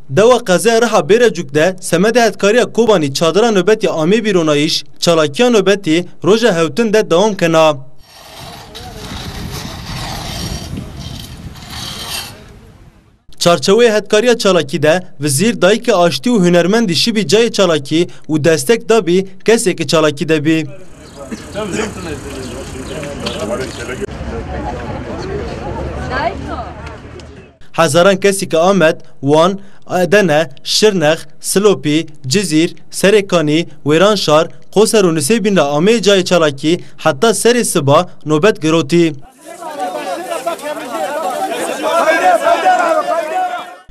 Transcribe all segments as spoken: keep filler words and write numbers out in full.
Dewa qezaya Riha Bêrecûk de semedê hetkariya Kobanî çadira nobetî amê bîronayîş, çalakiya nobetî roja hewtin de dewam kena. Çarçeweyê hetkariya çalakî de Vizîr dayikê aştî û hunermendî şibî cayê çalakî û destek dabî kesê ki çalakî de bî. Hezaran kesî ki Amed, Wan, Edene, Şirnex, Silopî, Cizîr, Serêkanî, Wêranşar, Qoser û Nisêbîn re ameyê cayê çalakî heta serê siba nobet girotî.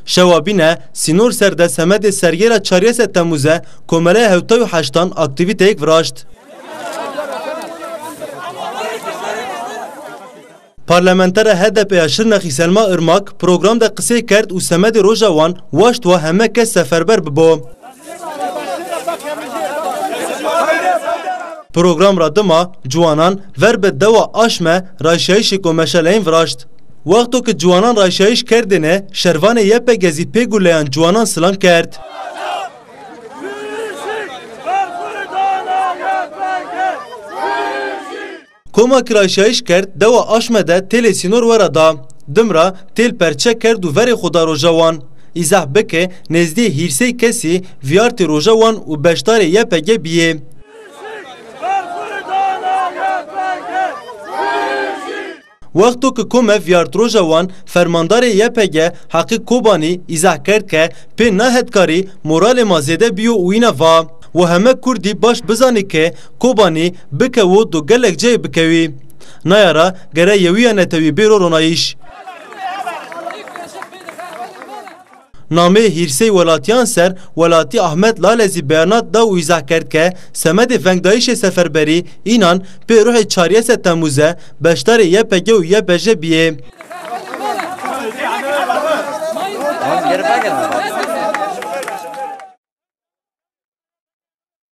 Şewa bîne sînor ser de semedê sergêra çariyese Temmûze Komeleya Hewtay û Heştan aktîvîteyek viraşt. Parlamentera H D P ya Şirnexî Selma Irmak program de qisey kerd û semedê roja wan waşt wa heme kes seferber bibo. Program ra dima ciwanan ver bi dewa Aşme rayşayîşê ku meşeleyên viraşt. Wexto ki ciwanan rayşayîş kerdêne, şervanê Y P G zî pê guleyan ciwanan silam kerd. Koma ki rayşayîş kerd, dewa Aşme de têlê sînor wera da. Dim ra têl perçe kerd û verê xwe da roja wan. Îzah bike, nêzdî hîrsey kesî viyartê roja wan û beşdarê Y P G biyê. Wexto ki kome viyart roja wan, fermandarê Y P G Heqî Kobanî îzah kerd ke pê na hetkarî moralê ma zêde biyo û îna va, wo heme Kurdî baş bizanî ke Kobanî bike wo do gelek cayê bikewî. Naya ra gere yewiya netewî bêro ronayîş. Nameyê hîrsey welatiyan ser welatî Ahmet Lale zî beyanat da û îzah kerd ke semedê vengdayîşê seferberî înan pê ruhê çariyese Temmûze beşdarê Y P G û Y P J biyê.